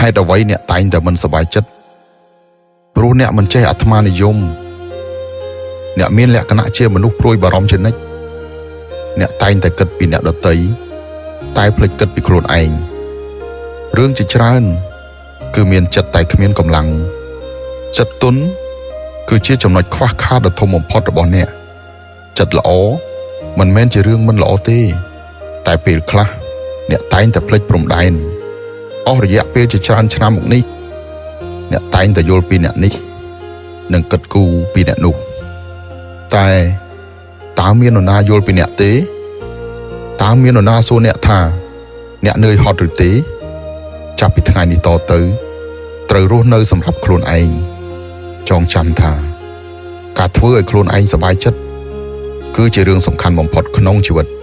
េតុអ្វីអ្នកតែងតែមិនសប្បាយចិត្តព្រោះអ្នកមិនចេះអាត្មានិយមអ្នកមានលក្ខណៈជាមនុស្សព្រួយបារម្ភជានិច្ចអ្នកតែងតែគិតពីអ្នកដទៃតែភ្លេចគិតពីខ្លួនឯងរឿងជាច្រើន គឺមានចិត្តតែគ្មានកម្លាំងចិត្តទុនគឺជាចំណុចខ្វះខាតដ៏ធំបំផុតរបស់អ្នកចិត្តល្អមិនមែនជារឿងមិនល្អទេ តែពេលខ្លះអ្នកតែងតែភ្លេចព្រំដែនអស់រយៈពេលជាច្រើនឆ្នាំមកនេះអ្នកតែងតែយល់ពីអ្នកនេះនិងគិតគូរពីអ្នកនោះតែតើមាននរណាយល់ពីអ្នកទេតើមាននរណាសួរអ្នកថាអ្នកនឿយហត់ឬទេចាប់ពីថ្ងៃនេះតទៅត្រូវរស់នៅសម្រាប់ខ្លួនឯងចងចាំថាការធ្វើឲ្យខ្លួនឯងសប្បាយចិត្តគឺជារឿងសំខាន់បំផុតក្នុងជីវិត។